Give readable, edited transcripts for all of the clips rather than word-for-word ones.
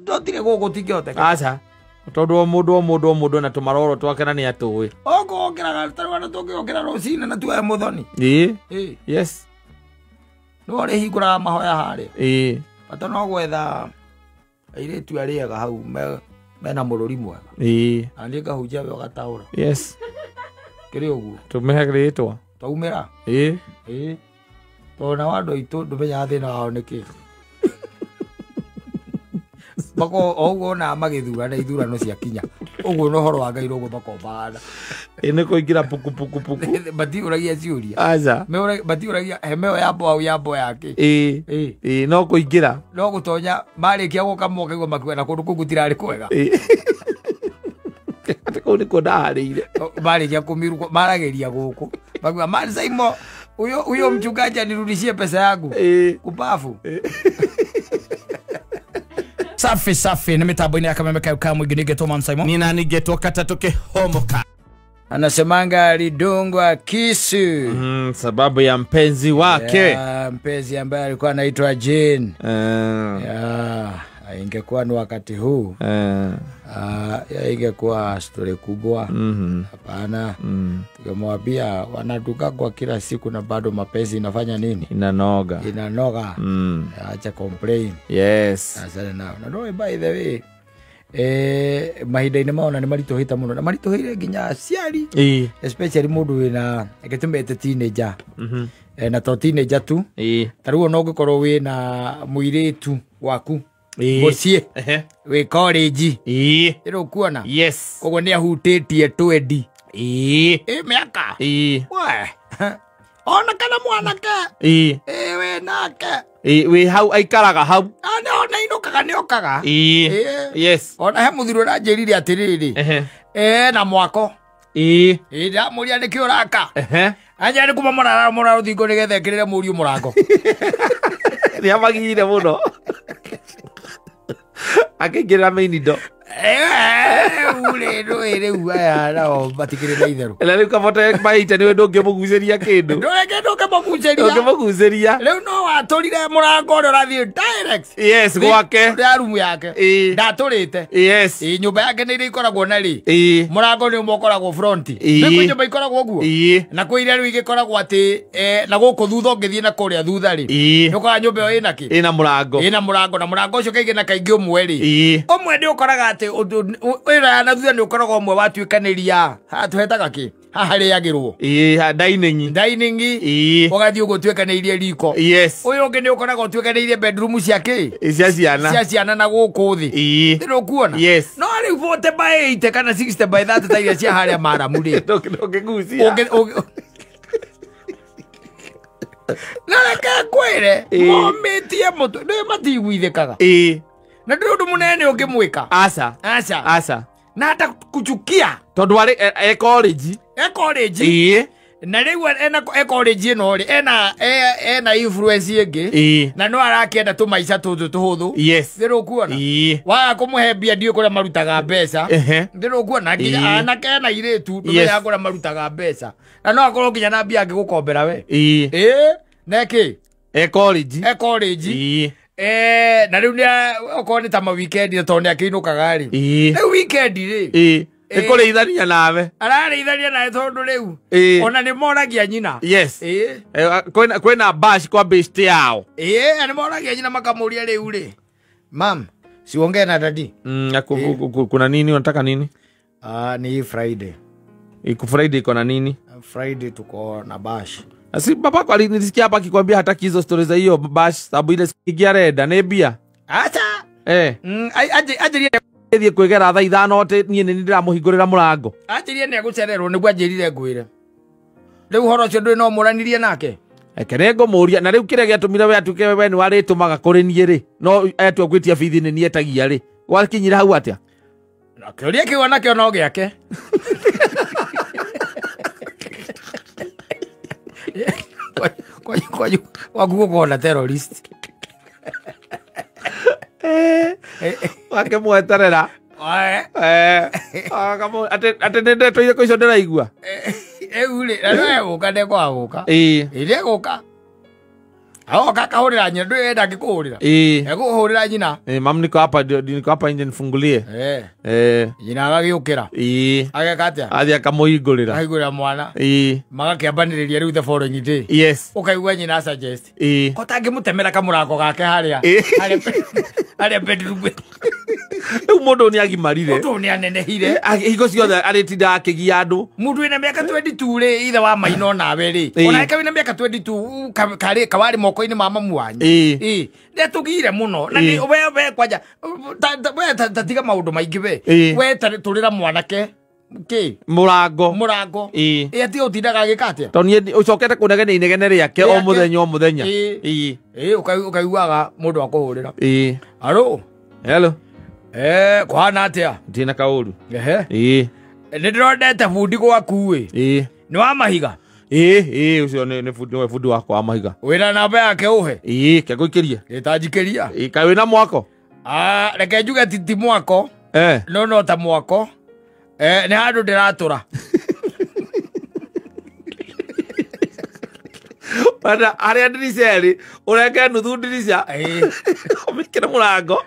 Ndotire gũkũ tingĩhoteka. Aca. Tondũ o mũndũ o mũndũ o mũndũ na tũmaroro twake na nĩ atũĩ. Ũkũokĩraga tarĩu andũ tũngĩokĩra rũcinĩ na tuoe mũthoni. Ĩĩ. Ĩĩ. Yes. Nĩwe ũrĩhingũraga mahoya harĩa. Ĩĩ. Bata no gwetha airĩtu arĩa hau mena mũrũri mwega. Ĩĩ. Na niĩ ngahunjia we ũgataũra. Yes. Kĩrĩ ũguo. Tũmĩhe rĩtwa. Twaumĩra. Ĩĩ. Ĩĩ. Tondũ nao andũ aitũ ndũmenyaga thĩna wao nĩ kĩ. Bako o ũguo onaga magĩthurana ithurano ciakinya. Ũguo na ũhoro wa Ngai noguo makombana. Ĩĩ nĩ kũingĩra puku puku puku. Matiũragia ciũria. Aca. Matiũragia hema ĩyo ya mboa ya mboa yake. Ĩĩ. Ĩĩ. Ĩĩ no kũingĩra. No gũtonya marĩkia gũka mokaigua makiuga na kũndũ kũu gũtirarĩ kwega. Ĩĩ. Atĩ kũu nĩkuo ndaharĩire. Marĩkia kũmirukwo maragĩria gũkũ. Makiuga man Saimo huyo huyo mchungaji anirudishie pesa yangu. Ĩĩ. Kubafu. Safi safi nĩ mĩtambo-inĩ ya kameme kayo ka mũingĩ nĩngetwo Man Simon. Nina ningetwo katatũ kĩhomoka. Anasemanga alidungwa kisu. Sababu ya mpenzi wake. Ya, mpenzi ambaye alikuwa anaitwa Jane. Ya, ingekuwa ni wakati huu. Ya ingekuwa story kubwa. Hapana. Tukemwambia wanaduka kwa kila siku na bado mapenzi inafanya nini? Inanoga. Inanoga. Acha complain. Yes. Asante nao. Na no by the way, mahinda-inĩ maona nĩ maritũhĩte mũno na maritũhĩire nginya aciari. Especially mũndũ wĩna gĩtũmĩte teenager. Na to teenager tu. Ta rĩu ona ũngĩkorwo wĩna mũirĩtu waku mũciĩ wĩ college. Ĩĩ. Ĩrĩ ũkuona? Yes. Koguo nĩ ahutĩtie twendi. Ĩĩ. Ĩ mĩaka. Ĩĩ. We. Ona kana mwanake. Ĩĩ. Ĩ wĩ nake. Ĩĩ wĩ hau aikaraga hau. Ona inũkaga nĩ okaga. Ĩĩ. Yes. Ona he mũthuri ũranjĩrire atĩrĩrĩ. Na mwako. Ĩĩ. Ĩ ndamũria nĩkĩ ũraka. Anja nĩ kuma mũrara rũthingo nĩgetha ekĩrĩre mũriũ mũrango. Nĩ amagire mũno. Akĩingĩrĩra main door. Ure rĩ rĩu aya nao matikĩrĩ na itherũ. Na rĩu kabote maite nĩwe ndũngĩmũgucĩria kĩndũ. Ndũrĩ kĩndũ ũngĩmũgucĩria. Ndũngĩmũgucĩria. Rĩu no watũrire mũrango ũrĩa ũrathiĩ direct. Yes, gwake. Ya rumu yake. Ndatũrĩte. Yes. Ĩ nyũmba yake nĩ iria ikoragwo na rĩ. Ĩ. Mũrango nĩ ũmwe ũkoragwo front. Nĩ kwĩ nyũmba ikoragwo ũguo. Ĩ. Na kwĩ iria rĩu igĩkoragwo atĩ na gũkũ thutha ũngĩthiĩ na kũrĩa thutha rĩ. Ĩ. Nĩ ũkoraga nyũmba ĩyo ĩna kĩ? Ĩna mũrango. Ĩna mũrango na mũrango ũcio kaingĩ na kaingĩ ũmwe rĩ. Ĩ. Ũmwe nĩ ũkoraga atĩ wĩra na thutha nĩ ũkoragwo ũmwe watuĩkanĩria. Haha tũhetaga kĩ? Haha harĩagĩrwo. Ĩ, dining. Dining. Ĩ. Ũgathiĩ ũguo ũtuĩkanĩirie riko. Yes. Ũyũ ũngĩ nĩ ũkoragwo ũtuĩkanĩirie bedroom cia kĩ? Cia ciana. Cia ciana na gũkũ thĩ. Ĩ. Nĩ ũkuona? Yes. No rĩu 40 by 80 kana 60 by 30 ta iria cia harĩa maramu rĩ. Ndũngĩgucia. Na reke ngwĩre, momĩtie mũtwe, nĩ matiguithĩkaga. Ĩ. Na ndũrĩ ũndũ mũnene ũngĩmwĩka. Aca. Aca. Aca. Na hata kuchukia. Tondũ arĩ e college. E college. Ĩ. Na rĩu ena e college ĩno rĩ, ena influence ĩngĩ. Ĩ. Na no arakĩenda tũmaica tũtũ tũhũthũ. Yes. Ndĩrĩ ũkuona? Ĩ. Waga kũmũhe mbia ndiũĩ kũrĩa marutaga mbeca. Ndĩrĩ ũkuona? Nginya anake na airĩtu ndũmenyaga kũrĩa marutaga mbeca. Na no akorwo nginya na mbia angĩgũkombera we. Ĩ. Ĩ. Nĩkĩ? E college. E college. Ĩ. Na rĩu nĩ okorwo nĩ ta ma weekend tondũ nĩ akĩinũkaga rĩ. Ĩ. Rĩu weekend rĩ. Ĩ. Nĩ kũrĩithania nawe. Ararĩithania nawe tondũ rĩu. Ĩ. Ona nĩ moragia nyina. Yes. Ĩ. Kwĩna bash kwa best yao. Ĩ, nĩ moragia nyina makamũria rĩu rĩ. Mam, siongee na daddy. Kuna nini unataka nini? Ni Friday. Iko Friday iko na nini? Friday tuko na bash. Si babako alinisikia hapa akikwambia hataki hizo stories za hiyo bash sababu ile sikia reda nĩ mbia. Acha. Anjĩrie thiĩ kwĩgera thaa ithano atĩ niĩ nĩ ndĩramũhingũrĩra mũrango. Anjĩrie nĩ egũcererwo nĩguo anjĩrire ngwĩre. Rĩu ũhoro ũcio ndũrĩ no mũranirie nake. Eke nĩ ngũmũria na rĩu kĩrĩa gĩatũmire we atuĩke we nĩ warĩtũmaga kũrĩ niĩ rĩ no atua gwĩtia bithi nĩ niĩ etagia rĩ gwakinyire hau atĩa? Na kĩũria kĩu onakĩo no gĩake. Kwa gũkorwo na terrorist. Wakĩmweterera. Atĩ nĩ ndeto irĩkũ icio ndĩraigua? Rĩu rĩ, na no egũka ndekwaga gũka. Ĩĩ. Ĩ nĩegũka. Aoka akahũrĩra nyina ndũĩ ndangĩkũhũrĩra. Egũkũhũrĩra nyina. Mam niko hapa, niko hapa nje nifungulie. Nyina agagĩũkĩra. Ageka atĩa? Athiĩ akamũhingũrĩra. Akahingũrĩra mwana. Magakĩambanĩrĩria rĩu the following day. Yes. Ũkaigua nyina suggest. Ko tangĩmũtemera kamũrango gake harĩa. Harĩa bedroom. Rĩu mũndũ nĩ agimarire. Mũndũ nĩ anenehire. Hingo ciothe arĩtindaga akĩgia andũ. Mũndũ wĩna mĩaka 22 rĩ, ithe wa maina onawe rĩ. Ona wĩna mĩaka 22 karĩ kawarĩ moko-inĩ ma mamu wanyu. Nĩatũgire mũno. Na nĩ we kwanja we tatiga maũndũ maingĩ we. We tũrĩra mwanake kĩ? Mũrango. Ĩ atiga ũtindaga agĩka atĩa? Tondũ niĩ ũcokete kũnegenia inegene rĩake o mũthenya o mũthenya. Ũkaiguaga mũndũ akũhũrĩra. Aro. Hello. Kũhana atĩa? Ndina kaũru. Nĩ ndĩrondete bundi gwaku ĩ. Nĩ wa mahiga? Ũcio nĩ bundi wakwa wa mahiga. Wĩna namba yake ũhe? Ke ngũikĩrie. Ĩtanjikĩria. Kaĩ wĩna mwako? Reke njuge ti mwako. No ta mwako. Nĩ handũ ndĩratũra. Bana harĩa ndirica ĩrĩ, ũrenge nuthu ndirica. Ũmĩkĩre mũrango.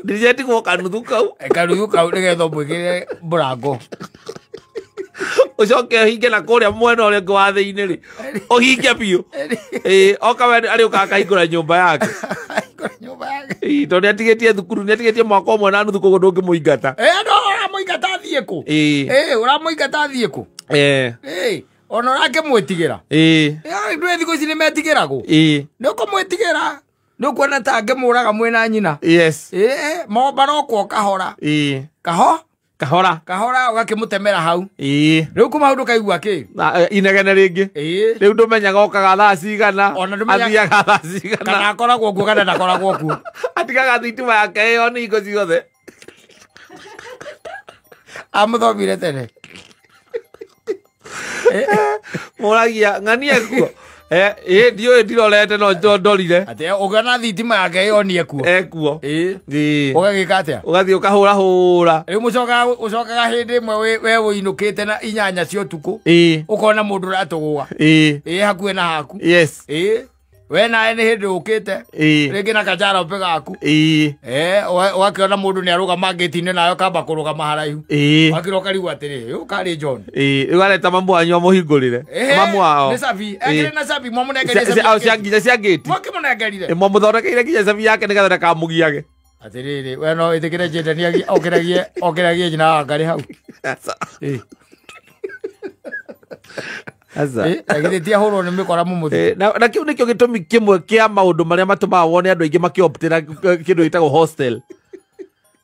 Ndirica ĩtigwo kanuthu kau. Kanuthu kau nĩgetha ũmwĩkĩre mũrango. Ũcoke ũhinge na kũrĩa mwena ũrĩa ũngĩ wa thĩinĩ rĩ, ũhinge biũ. Oka we arĩũkaga akahingũra nyũmba yake. Tondũ nĩatigĩtie thukuru, nĩatigĩtie mwaka ũmwe na nuthu koguo ndũngĩmũingata. No ũramũingata athiĩ kũ? Ũramũingata athiĩ kũ? Ona ũrakĩmwĩtigĩra. Andũ thikũ ici nĩmetigĩragwo. Nĩ ũkũmwĩtigĩra. Nĩ ũkuona ta angĩmũraga mwĩna nyina. Yes. Marokwo kahora. Kahora. Kahora ũgakĩmũtemera hau. Rĩu kuma hau ndũkaigua kĩ? Inegene rĩngĩ. Rĩu ndũmenyaga okaga thaa cigana. Athiaga thaa cigana. Kana akoragwo kuo kana ndakoragwo kuo. Atigaga thitima yake ĩyo nĩ hingo ciothe. Amũthomire tene. Mũragia ng'ania kuo. Ndiũĩ ndirorete no ndorire. Atĩ ũngĩona thitima yake ĩyo nĩ ekuo. Ekuo. Ũgagĩka atĩa? Ũgathiĩ ũkahũra hũra. Rĩu ũcokaga hĩndĩ ĩmwe we ũinũkĩte na 8 cia ũtukũ. Ũkona mũndũ ũratũgũga. Hakuhĩ na haku. Yes. We nawe nĩ hĩndĩ ũkĩte. Rĩngĩ na kanjarambĩ gaku. Ũgakĩona mũndũ nĩ arũgama ngĩti-inĩ nawe ũkamba kũrũgama haraihu. Wakĩra ũkarigwo atĩrĩ, ũyũ karĩ John. Rĩu areta mamu wanyu amũhingũrĩre. Mamu wao. Nĩ cabi. Ekĩrĩ na cabi, mwamũnengerire cabi. Nginya cia ngĩti. Mwakĩmũnengerire. Mwamũthondekeire nginya cabi yake nĩgetha ndakamũgiage. Atĩrĩrĩ, we no wĩtĩkĩre Jane okĩragie nyina wa Ngarĩ hau. Na githĩ ti ahũrwo nĩ mĩkora mũmũthĩ. Na kĩu nĩkĩo gĩtũmi kĩmwe kĩa maũndũ marĩa matũmaga wone andũ aingĩ makĩoptĩra kĩndũ gĩtagwo hostel.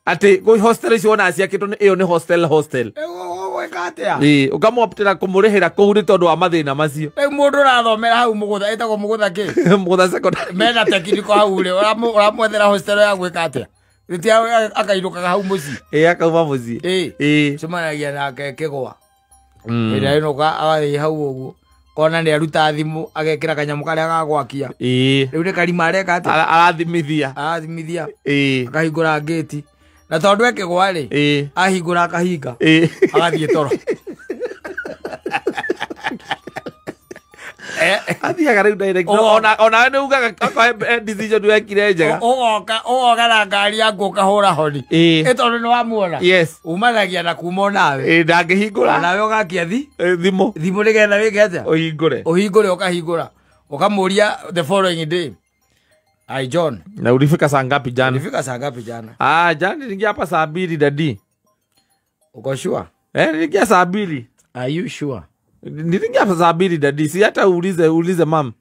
Atĩ hostel icio wonaga ciakĩtwo ĩyo nĩ hostel. Ũgwĩka atĩa? Ũkamũoptĩra kũmũrĩhĩra kũu nĩ tondũ wa mathĩna macio. Rĩu mũndũ ũrathomera hau Mũgũtha, ĩtagwo Mũgũtha kĩ? Mũgũtha secondary. Mena tekniko hau rĩ, ũramwethera hostel ya gwĩka atĩa? Githĩ akainũkaga hau mũciĩ? Akauma mũciĩ. Cemanagia nake kĩgwa. Ĩrĩa ĩnũka agathiĩ hau ũguo. Kona nĩ aruta thimũ agekĩra kanyamũ karĩa ga gwakia. Rĩu nĩ karima areka atĩa? Arathimithia. Arathimithia. Akahingũra ngĩti. Na tondũ ekĩgwa rĩ, ahingũra akahinga. Agathiĩ toro. Athiaga rĩu direct. Onawe nĩ ugaga okorwo decision wekire njega. Ũgoka na ngari yaku ũkahũra honi. Ĩ tondũ nĩ wamuona. Yes. Umanagia na kuma onawe. Ndangĩhingũra. Nawe ũgakia thimũ. Thimũ nĩgetha wĩke atĩa? Ũhingũre. Ũhingũre ũkahingũra. Ũkamũria the following day. Ai John. Na ulifika saa ngapi jana? Ulifika saa ngapi jana? Jana niliingia hapa saa 2 dadi. Uko sure? Niliingia saa 2. Are you sure? Niliingia hapa saa 2 dadi. Si hata uulize mam.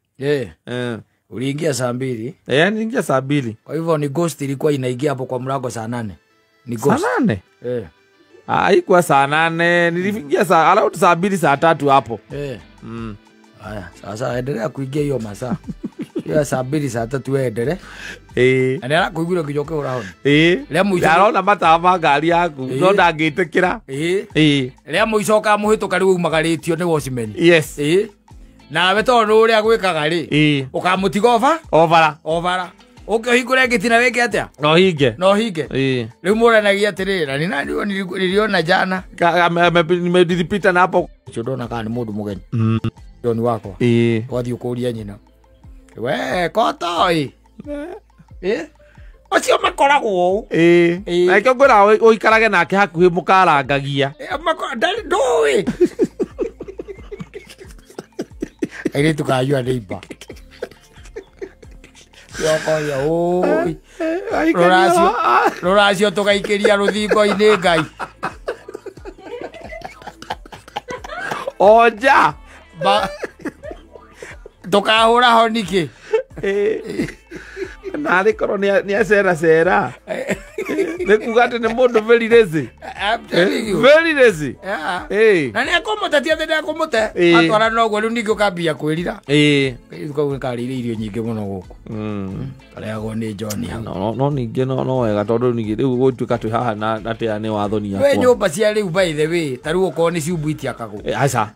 Uliingia saa 2? Niliingia saa 2. Kwa hivyo ni ghost ilikuwa inaingia hapo kwa mlango saa 8. Ni ghost. Saa 8? Haikuwa saa 8. Niliingia saa around saa 2 saa 3 hapo. Haya, sasa endelea kuingia hiyo masaa. Hiyo saa 2 saa 3 wewe endelee. Na nĩ arakuiguire nginya ũkĩhũra honi. Rĩa mũico Arona mataa ma ngari yaku no ndangĩtĩkĩra. Rĩa mũico ũkamũhĩtũka rĩu umagarĩtio nĩ watchman. Yes. Nawe tondũ nĩ ũrĩa gwĩkaga rĩ, ũkamũtiga obara. Obara. Ũkĩhingũre ngĩti na wĩke atĩa? No hinge. No hinge. Rĩu mũranagia atĩrĩrĩ, na nĩ nani niliona jana. Nilipita na hapo. Ũcio ndona kana nĩ mũndũ mũgeni. John wakwa. Ũgathiĩ ũkũria nyina. We kotoi. Acio makoragwo ĩĩ na ikĩo ngwĩra ũikarage nake hakuhĩ mũkarangagia. Ndarĩ ndũĩ. Airĩtu kayua neighbor. Yokoya oi. Rũracio tũgaikĩria rũthingo-inĩ Ngai. Oja. Ndũkahũra ho nĩkĩ? Narĩ korwo nĩ acera cera. Nĩ kuga atĩ nĩ mũndũ very lazy. I'm telling you. Very lazy. Yeah. Na nĩ akũmũte ti atĩ nĩ akũmũte. Atwara noguo rĩu ningĩ ũkambia kwĩrira. Kairĩtu kau nĩkarĩire irio nyingĩ mũno gũkũ. Karĩagwo nĩ John hau. No ningĩ no wega tondũ ningĩ rĩu gũtuĩka twĩ haha na atĩ aya nĩ wathoni akwa. We nyũmba cia rĩu by the way ta rĩu okorwo nĩ ciumbu itiakagwo. Aca.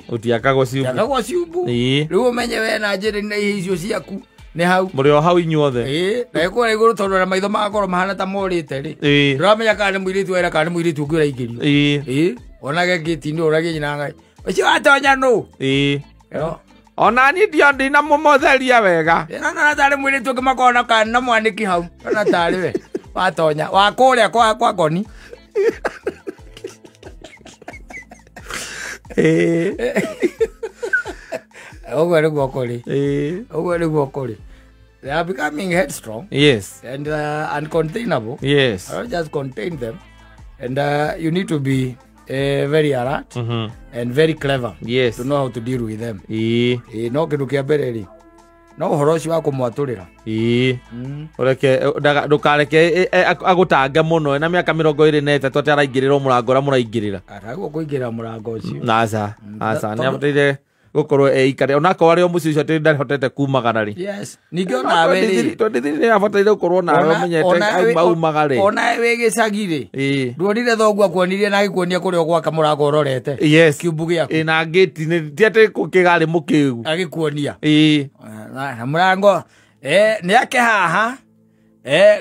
Ũtiakagwo ciumbu. Itiakagwo ciumbu. Rĩu ũmenye we na njĩrĩ na icio ciaku. Nĩ hau. Mũrĩ o hau inyuothe. Na ĩkũrĩa igũrũ tondũ na maitho magakorwo mahana ta morĩte rĩ. Ndũramenya kana nĩ mũirĩtu wera kana nĩ mũirĩtu ũngĩ ũraingĩrio. Onage ngĩti-inĩ ũragie nyina Ngai. Ũcio watonya nũ? Ona niĩ ndio ndinamũmũtheria wega. Ndĩrona tarĩ mũirĩtu ũngĩ makorwo na kana na mwanĩki hau. Ndĩrona tarĩ we. Watonya. Wa kũrĩa kwa ngoni. Ũguo nĩguo kũrĩ. Ũguo nĩguo kũrĩ. They are becoming headstrong. Yes. And uncontainable. Yes. I don't just contain them. And you need to be very alert and very clever. Yes. To know how to deal with them. No kĩndũ kĩa mbere rĩ. No ũhoro ũcio wa kũmwatũrĩra. Ũreke ndũkareke agũtange mũno na mĩaka 23 atĩ araingĩrĩra mũrango ũrĩa mũraingĩrĩra. Araguo kũingĩrĩra mũrango ũcio. Aca. Aca nĩ abataire gukorwo eikare onakorwo arĩ o mũciĩ ũcio atĩ ndahotete kumagara rĩ. Yes. Ningĩ onawe rĩ. 23 nĩ abataire gũkorwo nawe ũmenyete maumaga rĩ. Onawe wĩ gĩcagi rĩ. Nduonire thoguo akuonirie na agĩkuonia kũrĩa ũgwaka mũrango ũrorete. Yes. Kiumbu gĩaku. Na ngĩti nĩ ti atĩ kĩgarĩ mũkĩgu. Agĩkuonia. Na mũrango nĩ ake haha.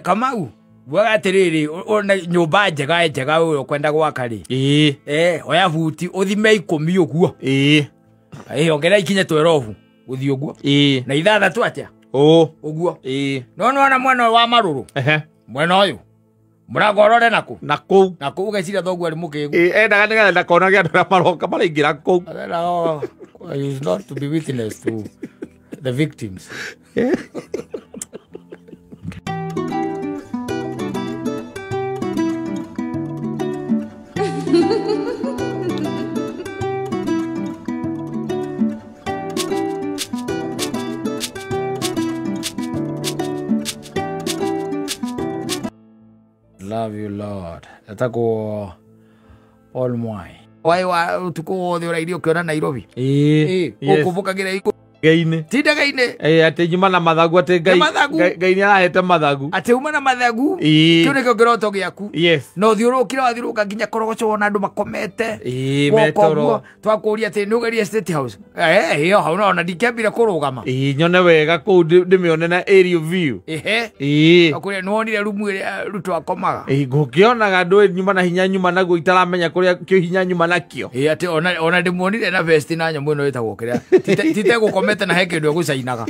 Kamau. Buaga atĩrĩrĩ nyũmba njega njega ũyũ ũkwenda gwaka rĩ. Oya buti ũthime 10 ũguo. Ongerera ikinye 12 gũthiĩ ũguo. Na 6 atĩa? Ũguo. No nĩwona mwena ũyũ wa marũrũ. Mwena ũyũ. Mũrango ũrore nakũ? Na kũu. Na kũu ũgeciria thoguo arĩ mũkĩgu. Endaga nĩgetha ndakonage andũ arĩa maroka maraingĩra kũu. He is not to be witness to the victims. Love you, Lord. Etagwo Paul Mwai. Wai wa utuku wothe ũrairie ũkĩona Nairobi. Ũkũmbũkagĩra Ngai-inĩ. Ti ndege-inĩ. Atĩ nyuma na mathagu atĩ Ngai Ngai nĩ arahete mathagu. Atĩ uma na mathagu. Kĩu nĩkĩo kĩroto gĩaku. Yes. Na ũthiũrũrũkire wathiũrũrũka nginya Korogocho wona andũ makomete. Metoro. Twakũria atĩ nĩ ũgerie State House. Ĩyo hau no ona ndikĩambire kũrũgama. Nyone wega kũu ndĩmĩone na aerial view. Akũria nĩ wonire rumu ĩrĩa Ruto akomaga. Ngũkĩonaga ndũĩ nyuma na hinya nyuma naguo itaramenya kũrĩa kĩo hinya nyuma nakĩo. Atĩ ona ndĩmuonire na vest na nyamũ ĩno ĩtagwo kĩrĩa. Tite gũkomete na he kĩndũ egũcainaga.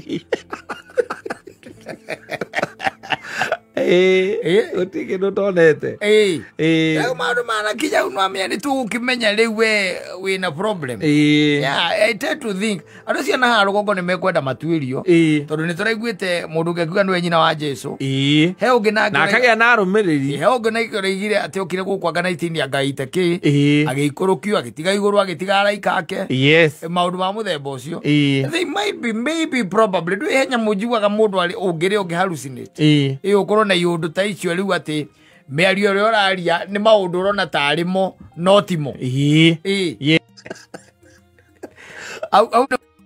Gũtirĩ kĩndũ tonete. Rĩu maũndũ manakinya hau nĩwamenya nĩ tũgũkĩmenya rĩu we wĩna problem. Yeah, I tend to think andũ acio na haha rũgongo nĩ mekwenda matuĩrio. Tondũ nĩ tũraiguĩte mũndũ ũngĩ akiuga nĩwe nyina wa Jesũ. He ũngĩ nake na akagĩa na arũmĩrĩri. He ũngĩ nake ũraigire atĩ okire gũkũ anga 19 angaite kĩ. Agĩikũrũkio agĩtiga igũrũ agĩtiga araika ake. Yes. Maũndũ ma mũthemba ũcio. They might be maybe probably ndũĩ he nyamũ njiguaga mũndũ arĩ ũngĩrĩ ũngĩ hallucinate. Ũkorwo na iũndũ ta icio rĩu atĩ mĩario ĩrĩa ũraria nĩ maũndũ ũrona tarĩ mo no timo.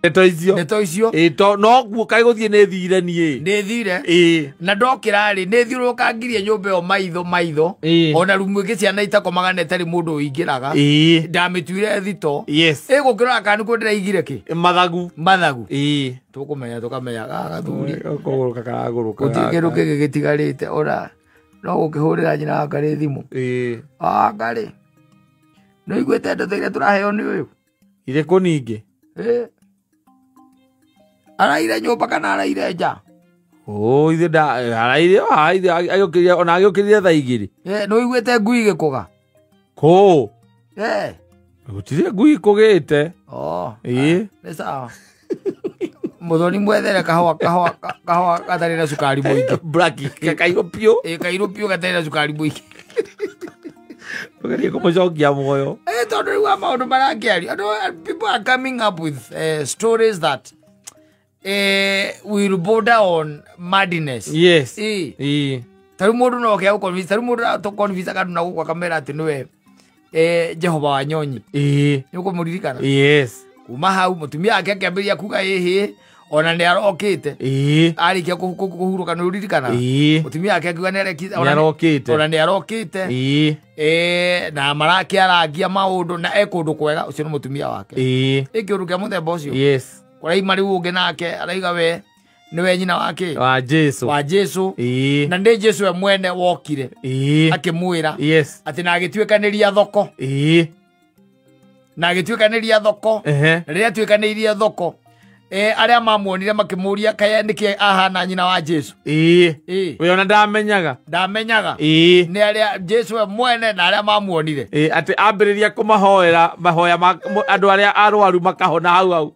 Ndeto icio. Ndeto icio. No guo kaĩ gũthiĩ nĩ thire niĩ. Nĩ thire. Na ndokĩra rĩ nĩ thiũrũrũkangirie nyũmba ĩyo maitho maitho. Ona rumu ĩngĩ ciana itakomaga na ĩtarĩ mũndũ ũingĩraga. Ndamĩtuire thito. Yes. Ĩgũkĩrora kana nĩkuo ndĩraigire kĩ? Mathagu. Mathagu. Tũkũmenya tũkamenya gathuri. Kũgũrũka karagũrũka. Gũtirĩ kĩndũ kĩngĩ gĩtigarĩte ona no gũkĩhũrĩra nyina wa Ngarĩ thimũ. Ngarĩ. Nĩ ũiguĩte ndeto iria tũraheo nĩ ũyũ? Irĩkũ ningĩ? Araire nyũmba kana araire nja? Oh, ithe nda araire ithe agĩũkĩrire ona agĩũkĩrire thaa igĩrĩ. Nĩ ũiguĩte ngui ĩgĩkũga? Kũ? Gũtirĩ ngui ĩkũgĩte. Oh. Ĩĩ. Nĩ sawa. Mũthoni mwethere kahũa kahũa gatarĩ na cukari mũingĩ. Black kairũ piũ. Ĩĩ kairũ piũ gatarĩ na cukari mũingĩ. Ũgerie kũmũcokia muoyo. Tondũ rĩu maũndũ marakĩario. People are coming up with stories that will border on madness. Yes. Tarĩu mũndũ no oke agũconvince, tarĩu mũndũ atũconvince akandũ na gũkũ akamera atĩ nĩwe Jehova wa Nyonyi. Nĩ ũkũmũririkana? Yes. Kuma hau mũtumia wake akĩambĩrĩria kuga ĩhĩ ona nĩ arokĩte. Arĩkia kũhurũka nĩ ũririkanaga? Mũtumia wake akiuga nĩ ona nĩ arokĩte. Na marakĩarangia maũndũ na e kũndũ kwega, ũcio nĩ mũtumia wake. Ĩ kĩũndũ kĩa mũthemba ũcio. Yes. Kũraima rĩu ũngĩ nake araiga we nĩwe nyina wake wa Jesu. Wa Jesu. Na nĩ Jesu we mwene wokire. Akĩmwĩra. Yes. Atĩ na agĩtuĩkanĩria thoko. Na agĩtuĩkanĩria thoko. Na rĩrĩa atuĩkanĩirie thoko, arĩa mamuonire makĩmũria kaĩ nĩkĩ ahana nyina wa Jesu. We ona ndamenyaga. Ndamenyaga. Nĩ arĩa Jesu we mwene na arĩa mamuonire. Atĩ ambĩrĩria kũmahoera mahoya andũ arĩa arwaru makahona hau hau.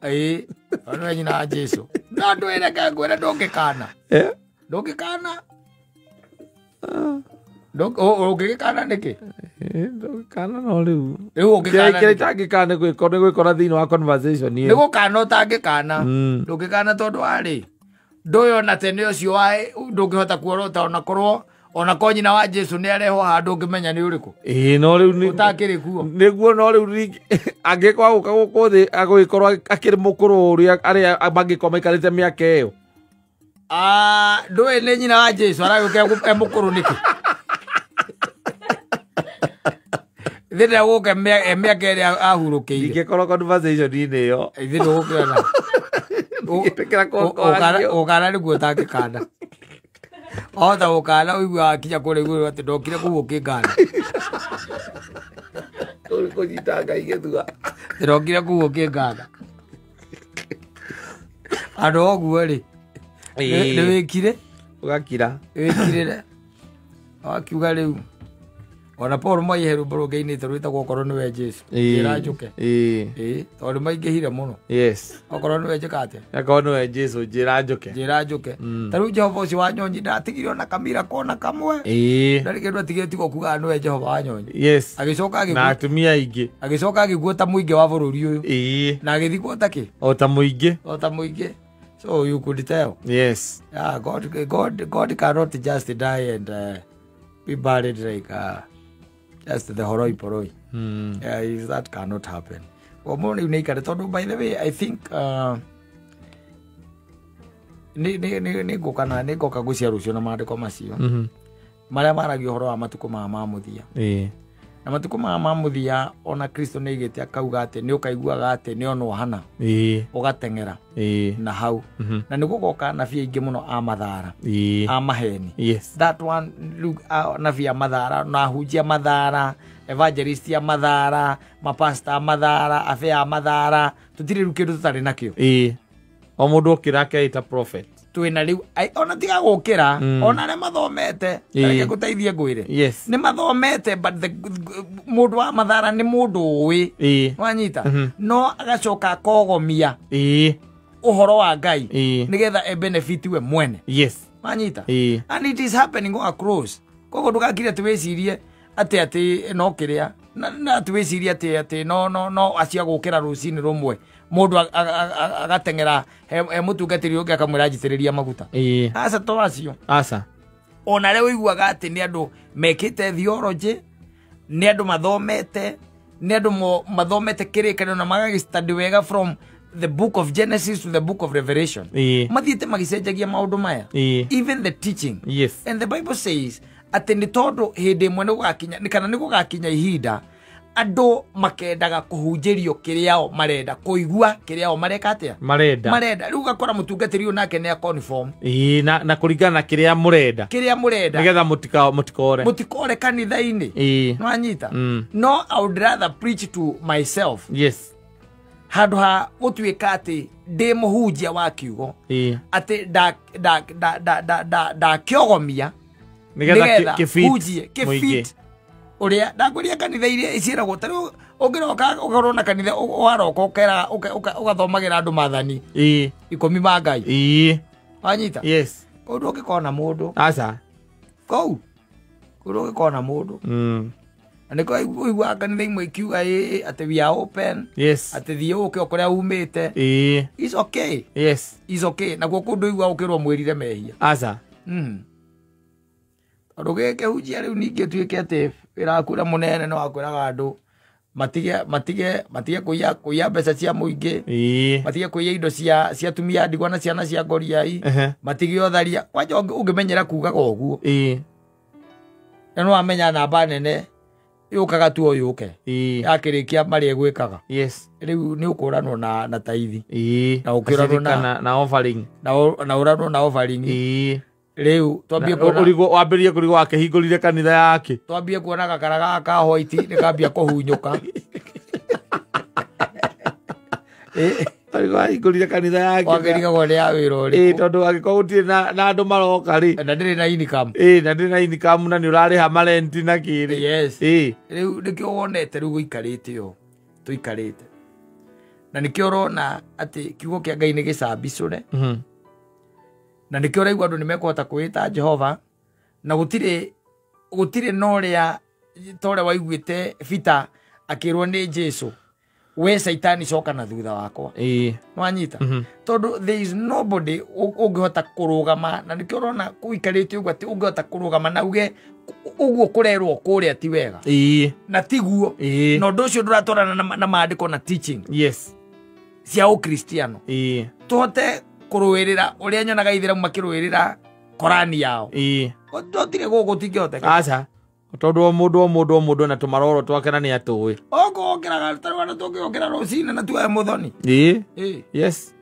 Nĩwe nyina wa Jesu. No ndwĩre ngwĩre ndũngĩkana. Ndũngĩkana. Ũngĩgĩkana nĩkĩ? Ndũngĩkana no rĩu. Rĩu ũngĩkana. Kĩrĩa itangĩkana nĩ gwĩkora thĩinĩ wa conversation ĩyo. Nĩ gũkana ũtangĩkana. Ndũngĩkana tondũ warĩ ndũyona tene ũcio wa ndũngĩhota kuorota onakorwo onakorwo nyina wa Jesu nĩ arehwo haha ndũngĩmenya nĩ ũrĩkũ. No rĩu nĩ ũtakĩrĩ kuo. Nĩguo no rĩu angĩkorwo agũka gũkũ thĩ agũgĩkorwo akĩrĩ mũkũrũ ũrĩa arĩa mangĩkorwo maikarĩte mĩaka ĩyo. Ndũĩ nĩ nyina wa Jesu aragĩũka e mũkũrũ nĩkĩ? Thĩna gũka mĩaka ĩrĩa ahurũkĩire. Ingĩkorwo conversation-inĩ ĩyo. Ithuĩ ndũgũkĩona. Ũkana nĩguo ũtangĩkana. Wahota gũkana ũigue wakinya kũrĩa igũrũ atĩ ndokire kũu ũkĩngana. Kũnyita Ngai gĩthua. Ndokire kũu ũkĩngana. Andũ ũguo rĩ, nĩ wĩkire? Ũgakira. Wĩkirĩre. Wakiuga rĩu. Ona Paul Mwaihe rwĩmbo rũngĩ ainĩte rwĩtagwo okorwo nĩwe Jesu. Njĩra njũke. Tondũ maingĩhire mũno. Yes. Okorwo nĩwe njĩka atĩa? Okorwo nĩwe Jesu njĩra njũke. Njĩra njũke. Ta rĩu Jehova ũcio wa Nyonyi ndatigire ona kamira kona kamwe. Ndarĩ kĩndũ atigire tiga kuga nĩwe Jehova wa Nyonyi. Yes. Agĩcoka agĩkua. Na atumia aingĩ. Agĩcoka agĩkua ta mũingĩ wa bũrũri ũyũ. Na agĩthikwo ta kĩ? O ta mũingĩ. O ta mũingĩ. So you could tell. Yes. Yeah, God cannot just die and be buried like just the horoi poroi. Yeah, that cannot happen. Well, more unique. By the way, I think nĩ ngũka ngũcia rũciũ na maandĩko macio marĩa maragia ũhoro wa matukũ maya ma mũthia. Na matukũ maya ma mũthia ona Kristo nĩ aigĩte akauga atĩ nĩ ũkaiguaga atĩ nĩ onwo hana ũgateng'era na hau na nĩ gũgoka anabii aingĩ mũno a mathara a maheni. Yes. That one rĩu anabii a mathara na ahunjia mathara, evangelist a mathara, mapasta a mathara, abe a mathara, tũtirĩ rĩu kĩndũ tũtarĩ nakĩo. O mũndũ okĩra akeĩta prophet. Twĩna rĩu ona tiga gũkĩra ona arĩa mathomete reke ngũteithie ngwĩre. Yes. Nĩ mathomete but mũndũ wa mathara nĩ mũndũ ũĩ. Wanyita no agacoka akogomia ũhoro wa Ngai nĩgetha e benefit we mwene. Yes. Wanyita. And it is happening across. Koguo ndũgakire atĩ wĩcirie atĩ atĩ no kĩrĩa na atĩ wĩcirie atĩ atĩ no no no acio agũkĩra rũcinĩ rũmwe mũndũ agateng'era he mũtungatĩri ũngĩ akamwĩra njitĩrĩria maguta. Aca to acio. Aca. Ona arĩa ũiguaga atĩ nĩ andũ mekĩte theology, nĩ andũ mathomete, nĩ andũ mathomete kĩrĩkanĩro na magagĩstudy wega from the book of Genesis to the book of Revelation. Mathiĩte magĩcenjagia maũndũ maya. Even the teaching. Yes. And the Bible says atĩ nĩ tondũ hĩndĩ ĩmwe nĩ gũgakinya kana nĩ gũgakinya ihinda andũ makendaga kũhunjĩrio kĩrĩa o marenda kũigua kĩrĩa o mareka atĩa marenda marenda. Rĩu ũgakora mũtungatĩri ũyũ nake nĩ aconform na kũringana na kĩrĩa mũrenda kĩrĩa mũrenda nĩgetha mũtikore mũtikore kanitha-inĩ. Nĩwanyita. No I would rather preach to myself. Yes. Handũ ha gũtuĩka atĩ ndĩ mũhunjia wa kiugo atĩ ndakĩogomia Nĩgetha hunjie kĩfit ũrĩa ndakwĩria kanitha iria iciĩragwo ta rĩu ũngĩroka ũkorwo na kanitha waroka ũkera ũgathomagĩra andũ maathani 10 ma Ngai. Wanyita? Yes. Kũu ndũngĩkona mũndũ. Aca. Kũu ndũngĩkona mũndũ. Na nĩkĩo ũiguaga kanitha imwe ikiuga atĩ we are open. Yes. Atĩ thiĩ ũke o kũrĩa umĩte. It's okay. Yes. It's okay. Nakuo kũndũ ũiguaga ũkĩrwo mwĩrire mehia. Aca. Tondũ gĩkĩhunjia rĩu ningĩ tuĩke atĩ wĩra waku ũrĩa mũnene nĩ wakwĩraga andũ matige kũiya mbeca cia mũingĩ, matige kũiya indo cia atumia ndigwa na ciana cia ngoriai, matige ũtharia. Kwanja ũngĩmenyera kugaga ũguo na nĩ wamenya namba nene yũkaga tu o yũke yakĩrĩkia marĩa ĩgwĩkaga. Yes. Rĩu nĩ ũkũranwo na taithi na ũkĩũranwo na offering na ũranwo na offering. Rĩu twambie kuona ũrigwo wambĩrĩrie kũrigwo akĩhingũrire kanitha yake. Twambie kuona gakara gaka ka white nĩ kambia kũhunyũka. Ũrigwo ahingũrire kanitha yake. Wakĩrigagwo nĩ ya wĩra ũrĩkũ. Tondũ angĩkorwo gũtirĩ na andũ maroka rĩ. Na ndĩrĩ na income. Na ndĩrĩ na income na nĩ ũrarĩha marenti na kĩrĩ. Yes. Rĩu nĩkĩo wonete rĩu gũikarĩte ũũ tũikarĩte. Na nĩkĩo ũrona atĩ kiugo kĩa Ngai nĩ gĩcambicũre. Na nĩkĩo ũraigua andũ nĩ mekũhota kwĩĩta Jehova na gũtirĩ na ũrĩa ta ũrĩa waiguĩte Peter akĩrwo nĩ Jesu, we Saitani coka na thutha wakwa. Nĩwanyita? Tondũ there is nobody ũngĩhota kũrũgama na nĩkĩo ũrona kũikarĩte ũguo atĩ ũngĩhota kũrũgama na uge ũguo kũrerwo kũrĩa ti wega. Na tiguo. Na ũndũ ũcio ndũratwarana na maandĩko na teaching. Yes. Cia ũkristiano. Tũhote kũrũĩrĩra ũrĩa nyonaga ithĩramu makĩrũĩrĩra Korani yao. Tũtire gũkũ tingĩhoteka. Aca. Tondũ o mũndũ na tũmaroro twake na nĩ atũĩ. Ũkũokĩraga tarĩu tũngĩokĩra rũcinĩ na tuoe mũthoni. Yes.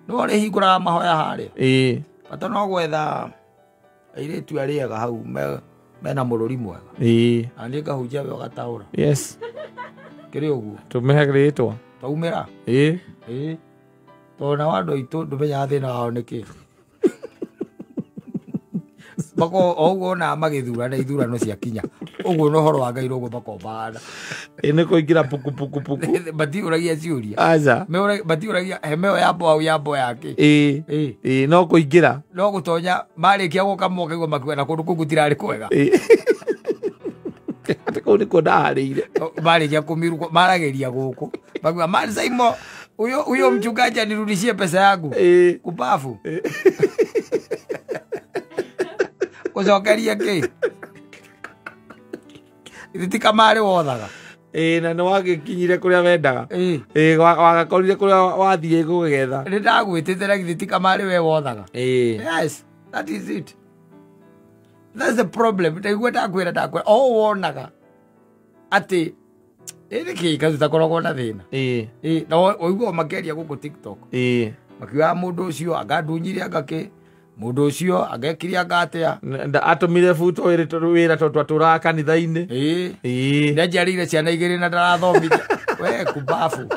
Nĩwe ũrĩhingũraga mahoya harĩa. Bata no gwetha airĩtu arĩa ega hau mena mũrũri mwega. Na niĩ ngahunjia we ũgataũra. Yes. Kĩrĩ ũguo. Tũmĩhe rĩtwa. Twaumĩra. Tondũ nao andũ aitũ ndũmenyaga thĩna wao nĩkĩ. Mako o ũguo ona magĩthurana ithurano ciakinya ũguo na ũhoro wa Ngai ũguo makombana. Nĩ kũingĩra puku puku puku. Matiũragia ciũria. Aca. Matiũragia hema ĩyo ya mboau ya mbo yake. No kũingĩra. No gũtonya marĩkia gũka mokaigua makiuga na kũndũ kũu gũtirarĩ kwega. Atĩ kũu nĩkuo ndaharĩire. Marĩkia kũmirũko maragĩria gũkũ. Makiuga Saimo huyo mchungaji anirudishie pesa yangu. Kubafu. Gũcokeria kĩ? Ithe ti kamarĩ wothaga. Na nĩ wagĩkinyire kũrĩa wendaga. Wagakorire kũrĩa wathiĩ gũgetha. Nĩ ndagwĩtĩte na githĩ ti kamarĩ we wothaga. Yes, that is it. That's the problem. Ndaigua ndakwĩra o wonaga atĩ ĩrĩ kĩ tũtakoragwo na thĩna. Na ũiguaga makĩaria gũkũ TikTok. Makiugaga mũndũ ũcio anga ndunyire anga kĩ. Mũndũ ũcio angekire anga atĩa. Atũmire buto wĩra tondũ twatũraga kanitha-inĩ. Nĩanjiarĩire ciana igĩrĩ na ndarathomithia. We kumbabu.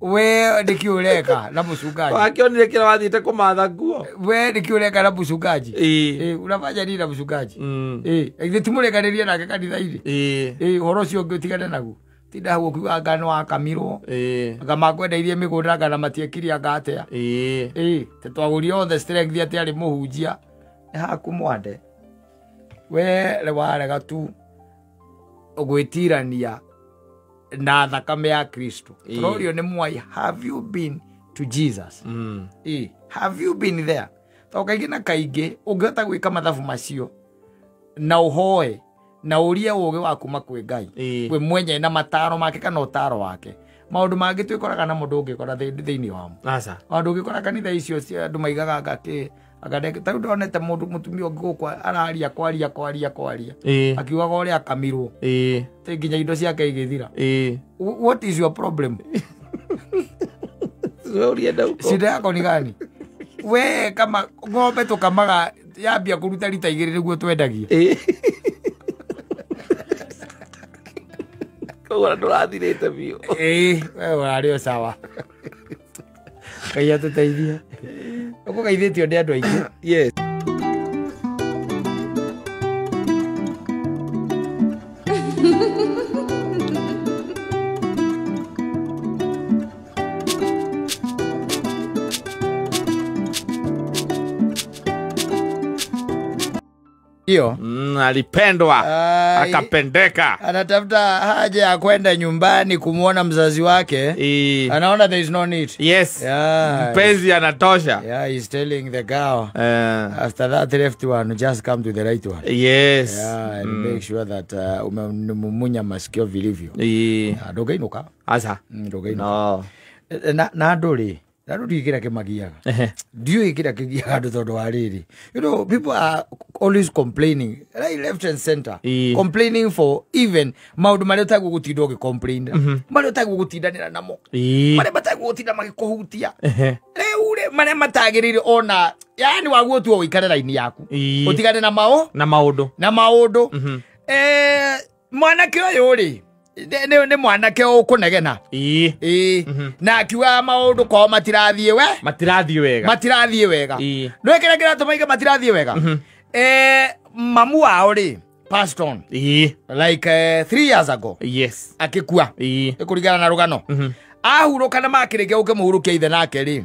We nĩkĩ ũreka na mũcungaji? Wakĩonire kĩrĩa wathiĩte kũmatha nguo. We nĩkĩ ũreka na mũcungaji? Unafanya nini na mũcungaji? Ithe timũrekanĩrie nake kanitha-inĩ. Ũhoro ũcio ũngĩ ũtigane naguo. Tinda hau ũkiuga anga nĩ wakamirwo. Anga makwendeirie mĩgũnda anga na matiekire anga atĩa. Te twagũrire othe strength atĩ arĩ mũhunjia. Nĩ haku mwande. We warega tu gwĩtirania na thakame ya Kristo. Tũrorio nĩ mwai, have you been to Jesus? Have you been there? Tondũ kaingĩ na kaingĩ ũngĩhota gwĩka mathabu macio na ũhoe na ũrie ũũgĩ wa kuma kwĩ Ngai kwĩ mwenye na mataro make kana ũtaro wake maũndũ mangĩ twĩkoraga namo ndũngĩkora thĩinĩ wamo. Maũndũ ũngĩkora kanitha icio cia andũ maigaga anga kĩ ta rĩu ndonete mũndũ mũtumia ũngĩ gũkũ araria kwaria kwaria kwaria akiugaga ũrĩa akamirwo atĩ nginya indo ciake igĩthira. What is your problem? Shida yako ni gani? We kama ng'ombe tũkamaga yambia kũruta rita igĩrĩ nĩguo twendagia. Koguo ndũrathirĩte biũ. Ĩĩ, we ũrarĩ o sawa. Ngai atũteithie. Ũkũgeithĩtio nĩ andũ aingĩ. Yes. Hiyo. Alipendwa. Akapendeka. Anatafuta haja ya kwenda nyumbani kumuona mzazi wake. Anaona there is no need. Yes. Yeah. Mpenzi anatosha. Yeah, he's telling the girl. After that left one, just come to the right one. Yes. Yeah, and make sure that umemumunya masikio vilivyo. Ndũngĩinũka. Aca. Ndũngĩinũka. No. Na andũ rĩ, na andũ ndiũĩ kĩrĩa kĩmagiaga. Ndiũĩ kĩrĩa kĩgiaga andũ tondũ wa rĩrĩ. You know, people are always complaining, right, left and center. Complaining for even maũndũ marĩa ũtagwo gũtinda ũgĩcomplain. Marĩa ũtagwo gũtindanĩra namo. Marĩa matagwo gũtinda magĩkũhutia. Rĩu rĩ, marĩa matagĩrĩire ona, yani waguo tu ũikare raini yaku. Ũtigane na mao? Na maũndũ. Na maũndũ. Mwanake ũyũ rĩ, nĩ mwanake ũkũnegena. Ĩĩ. Na akiuga maũndũ kwao matirathiĩ we? Matirathiĩ wega. Matirathiĩ wega. Nĩũĩ kĩrĩa kĩratũma aige matirathiĩ wega? Mamu wao rĩ, passed on. Like 3 years ago. Yes. Akĩkua. Kũringana na rũgano. Ahurũka na makĩrĩkia gũkĩmũhurũkia ithe nake rĩ,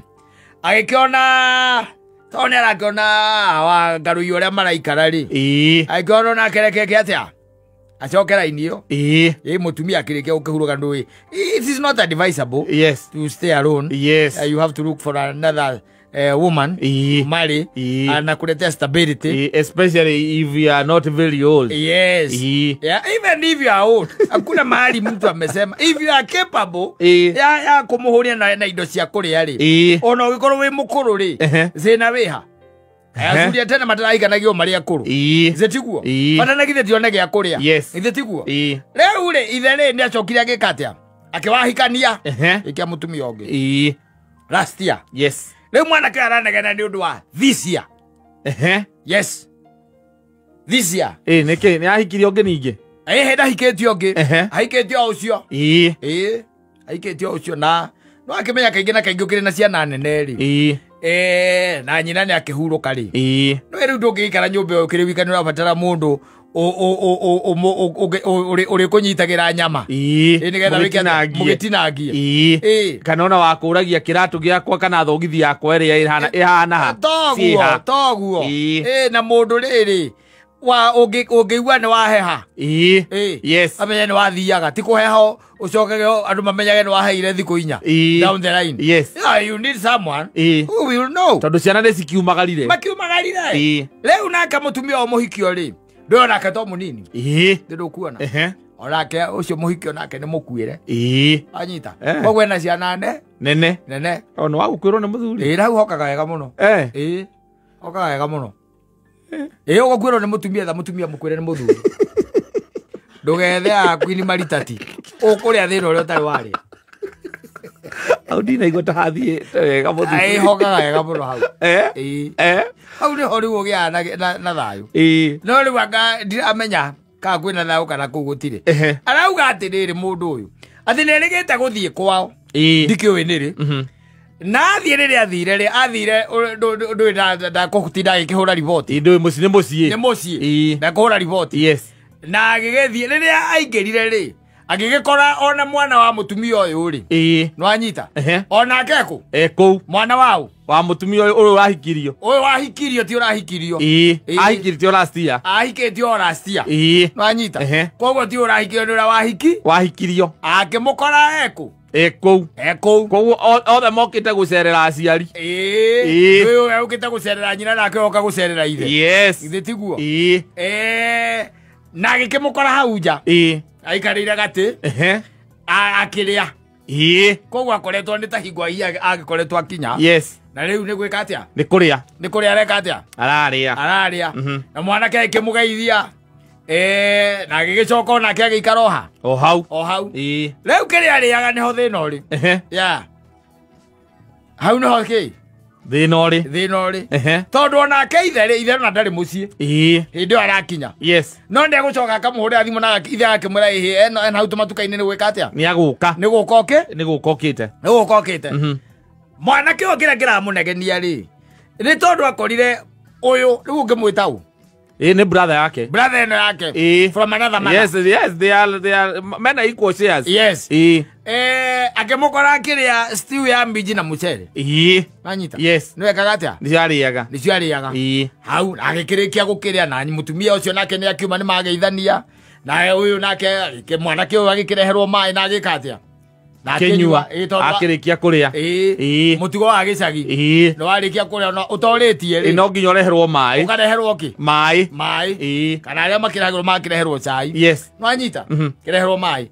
agĩkĩona tondũ nĩ arakĩona awa ngarũi ũrĩa maraikara rĩ, agĩkĩona onake reke eke atĩa? Acoke raini ĩyo. Ĩ mũtumia akĩrĩkia gũkĩhurũka ndũĩ. It is not advisable. Yes. To stay alone. Yes. You have to look for another woman. Marry. Na kuletea stability. Especially if you are not very old. Yes. Yeah, even if you are old. Hakuna mahali mtu amesema if you are capable ya kumuhuria na indo cia kuria ri. Ona ũngĩkorwo wĩ mũkũrũ ri, thĩna wĩha. Acuria tena mataraikanagio marĩa akũrũ. Ithe tiguo? Bata na githĩ tione gĩa kũrĩa. Ithe tiguo? Rĩu rĩ, ithe rĩ nĩ acokire agĩka atĩa? Akĩwahikania. Ĩkĩa mũtumia ũngĩ. Last year. Yes. Rĩu mwanake aranegena nĩ ũndũ wa this year. Yes. This year. Nĩkĩ? Nĩ ahikirie ũngĩ ningĩ? Ĩĩ, ndahikĩtie ũngĩ. Ahikĩtie o ũcio. Ĩĩ. Ahikĩtie o ũcio na no akĩmenya kaingĩ na kaingĩ ũkĩrĩ na ciana nene rĩ. Na nyina nĩ akĩhurũka rĩ. No rĩu ndũngĩikara nyũmba ĩyo ũkĩrĩ wika nĩ ũrabatara mũndũ ũrĩkũnyitagĩra nyama. Nĩgetha wĩke atĩa? Mũgĩtinangie. Kana ona wakũragia kĩratũ gĩakwa kana thogithi yakwa ĩrĩa ĩhana ha. Toguo, toguo. Na mũndũ rĩrĩ wa ũngĩigua nĩ waheha. Yes. Amenye nĩ wathiaga ti kũheha ũcokage andũ mamenyage nĩ waheire thikũ inya. Down the line. Yes. Yeah, you need someone who will know. Tondũ ciana nĩ cikiumagarire. Makiumagarire. Rĩu nake mũtumia wa mũhikio rĩ, ndũĩ onake to mũnini. Ndũkuona. Onake ũcio mũhikio nake nĩ mũkuĩre. Anyita. Koguo ena ciana nene. Nene. O nĩ wagũkuĩrwo nĩ mũthuri. Ĩĩ, hau hokaga wega mũno. Ĩĩ. Hokaga wega mũno. Ĩĩ, ũgũkuĩrwo nĩ mũtumia tha mũtumia mũkuĩre nĩ mũthuri. Ndũgethe akuini maritati. Ũkũrĩa thĩna ũrĩa ũtarĩ warĩa. Hau ndinaigua ta hathiĩte wega mũthuri. Ĩĩ, hokaga wega mũno hau. Ĩĩ. Hau nĩho rĩu ũgĩaga na thayũ. No rĩu anga ndiramenya kana kwĩna thayũ kana kũu gũtirĩ. Arauga atĩrĩrĩ mũndũ ũyũ, atĩ nĩerĩgĩte gũthiĩ kwao. Ndikĩũĩ nĩrĩ. Na athiĩ rĩrĩa athire rĩ, athire ndũĩ ndakũtinda agĩkĩhũra riboti. Ndũĩ mũciĩ nĩ mũciĩ. Nĩ mũciĩ. Ndakũhũra riboti. Yes. Na agĩgĩthiĩ rĩrĩa aingĩrire rĩ, agĩgĩkora ona mwana wa mũtumia ũyũ rĩ. Nĩwanyita? Onake kũ? Kũu. Mwana waũ? Wa mũtumia ũyũ ũyũ ũrahikirio. Ũyũ wahikirio ti ũrahikirio. Ahikirĩtio last year. Ahikĩtio o last year. Nĩwanyita? Koguo ti ũrahikirio nĩ ũrĩa wahiki? Wahikirio. Akĩmũkora ekũ? Kũu. Kũu. Koguo othe mokĩte gũcerera aciari. Ĩĩ. Ũyũ ũkĩte gũcerera nyina nake oka gũcerera ithe. Yes. Ithe tiguo? Na agĩkĩmũkora hau nja. Aikarĩire gatĩ. Akĩrĩa. Koguo akoretwo nĩ ta hingo agĩkoretwo akinya. Yes. Na rĩu nĩ gwĩka atĩa? Nĩ kũrĩa. Nĩ kũrĩa areka atĩa? Ararĩa. Ararĩa. Na mwanake akĩmũgeithia. Na agĩgĩcoka onake agĩikara o ha? O hau. O hau. Rĩu kĩrĩa arĩaga nĩho thĩna ũrĩ. Yeah. Hau nĩho kĩ? Thĩna ũrĩ. Thĩna ũrĩ. Tondũ onake ithe rĩ, ithe ona ndarĩ mũciĩ. Ĩĩ. Hĩndĩ ĩyo arakinya. Yes. No nĩegũcoka akamũhũrĩra thimũ na ithe akĩmwĩra ĩhĩ ena hau tũmatuka-inĩ nĩ gwĩka atĩa? Nĩ agũka. Nĩ gũka ũkĩ? Nĩ gũka ũkĩte. Nĩ gũka ũkĩte. Mwanake ũyũ kĩrĩa kĩramũnegenia rĩ, nĩ tondũ akorire ũyũ rĩu ũngĩmwĩta ũ? Ĩĩ nĩ brother yake. Brother ĩno yake. Ĩĩ. From another mother. Yes, yes, they are mena equal shares. Yes. Ĩĩ. Akĩmũkora akĩrĩa stew ya minji na mũcere. Ĩĩ. Wanyita? Yes. Nĩ wekaga atĩa? Nĩcio arĩaga. Nĩcio arĩaga. Ĩĩ. Hau agĩkĩrĩkia gũkĩrĩa na mũtumia ũcio nake nĩ akiuma nĩ mageithania. Na ũyũ nake mwanake ũyũ agĩkĩreherwo maĩ na agĩka atĩa? Na akĩnyua. Akĩrĩkia kũrĩa. Ĩĩ. Mũtugo wa gĩcagi. Ĩĩ. Nĩ warĩkia kũrĩa na ũtorĩtie rĩ. Ĩĩ no nginya ũreherwo maĩ. Ũkareherwo kĩ? Maĩ. Maĩ. Ĩĩ. Kana arĩa makĩrehagĩrwo makĩreherwo cai. Yes. Nĩwanyita? Kĩreherwo maĩ.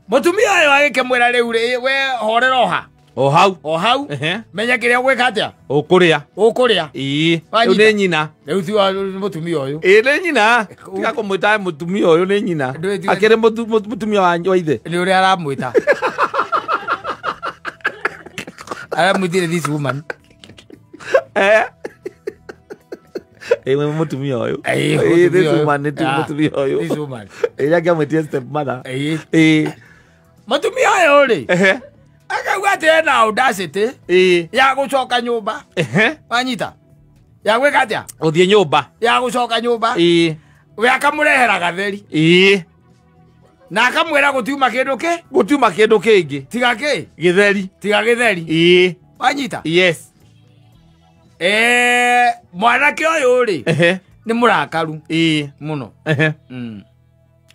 Mũtumia ũyũ agĩkĩmwĩra rĩu rĩ, we horera oha. O hau. O hau. Menya kĩrĩa ũgwĩka atĩa? Ũkũrĩa. Ũkũrĩa. Ĩĩ. Rĩu nĩ nyina. Rĩu ti wa mũtumia ũyũ. Ĩĩ nĩ nyina. Tiga kũmwĩta mũtumia ũyũ nĩ nyina. Akĩrĩ mũtumia wa ithe. Nĩ ũrĩa aramwĩta. Aramwĩtire this woman. Ĩĩ mũtumia ũyũ. Ĩĩ this woman nĩ mũtumia ũyũ. This woman. Ĩĩ angĩamwĩtire step mother. Ĩĩ. Ĩĩ. Mũtumia ũyũ rĩ. Akauga atĩ ena audacity. Ĩĩ. Ya gũcoka nyũmba. Wanyita? Ya gwĩka atĩa? Gũthiĩ nyũmba. Ya gũcoka nyũmba. Ĩĩ. We akamũrehera gatheri. Ĩĩ. Na akamwĩra gũtiuma kĩndũ kĩ? Gũtiuma kĩndũ kĩngĩ. Tiga kĩ? Gĩtheri. Tiga gĩtheri. Ĩĩ. Wanyita? Yes. Mwanake ũyũ rĩ. Nĩ mũrakaru. Ĩĩ. Mũno.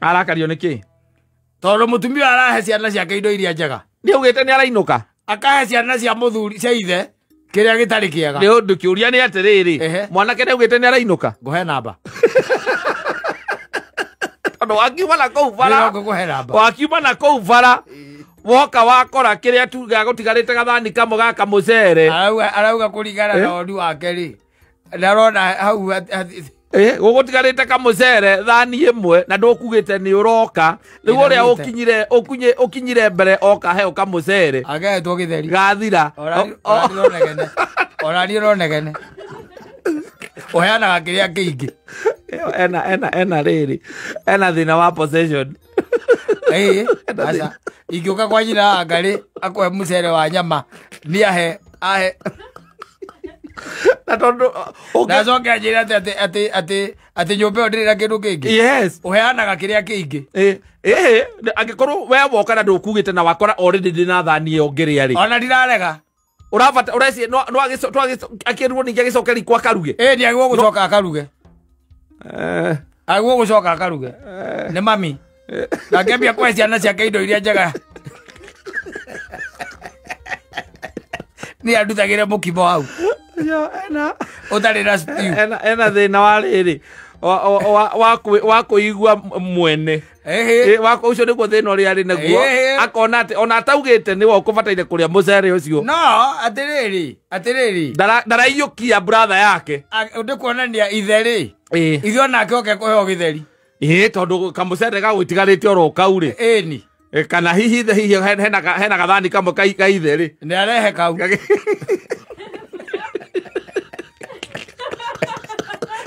Arakario nĩ kĩ? Tondũ mũtumia arahe ciana ciake indo iria njega. Nĩ augĩte nĩ arainũka. Akahe ciana cia mũthuri cia ithe kĩrĩa gĩtarĩ kĩega. Nĩ ũndũ kĩũria nĩ atĩrĩrĩ, mwanake nĩ augĩte nĩ arainũka. Ngũhe namba. Tondũ wakiuma na kũu bara. Ngũhe namba. Wakiuma na kũu bara. Woka wakora kĩrĩa tu gĩagũtigarĩte gathani kamwe ga kamũcere. Arauga kũringana na woni wake rĩ. Ndarona hau gũgũtigarĩte kamũcere thani ĩmwe na ndũkugĩte nĩ ũroka. Rĩu ũrĩa ũkinyire ũkinyire mbere oka heo kamũcere. Agetwo gĩtheri. Gathira. Orani ũronegene. Ũheanaga kĩrĩa kĩingĩ. Ena rĩrĩ. Ena thĩna wa possession. Ĩĩ. Aca. Ingĩũka kwa nyina anga rĩ, akũhe mũcere wa nyama. Nĩ ahe ahe. Na tondũ na coke anjĩre atĩ nyũmba ĩyo ndĩrĩ na kĩndũ kĩngĩ. Yes. Ũheanaga kĩrĩa kĩingĩ. Ĩĩ angĩkorwo we woka na ndũkugĩte na wakora already ndĩ na thani ĩyo ngĩrĩa rĩ. Ona ndirarega. Ũrabata ũreci no akĩrwo ningĩ agĩcoke riko akaruge. Ĩĩ nĩ agĩrĩirwo gũcoka akaruge. Agĩrĩirwo gũcoka akaruge. Nĩ mami. Na ngĩambia kũhe ciana ciake indo iria njega. Nĩ andutagĩre mũkimo hau. Ena ũtarĩ na stew. Ena thĩna wa rĩrĩ wa kũigua mwene. Ũcio nĩguo thĩna ũrĩa arĩ naguo. Akona atĩ ona ataugĩte nĩwe ũkũbataire kũrĩa mũcere ũcio. No atĩrĩrĩ atĩrĩrĩ. Ndaraiyũkia brother yake. Nĩ kuonania ithe rĩ. Ithe onake oke kũheo gĩtheri. Ĩĩ tondũ kamũcere gagũtigarĩte oro kau rĩ. Ĩni. Kana hihi ithe hihi hena gathani kamwe ka ithe rĩ. Nĩ arehe kau.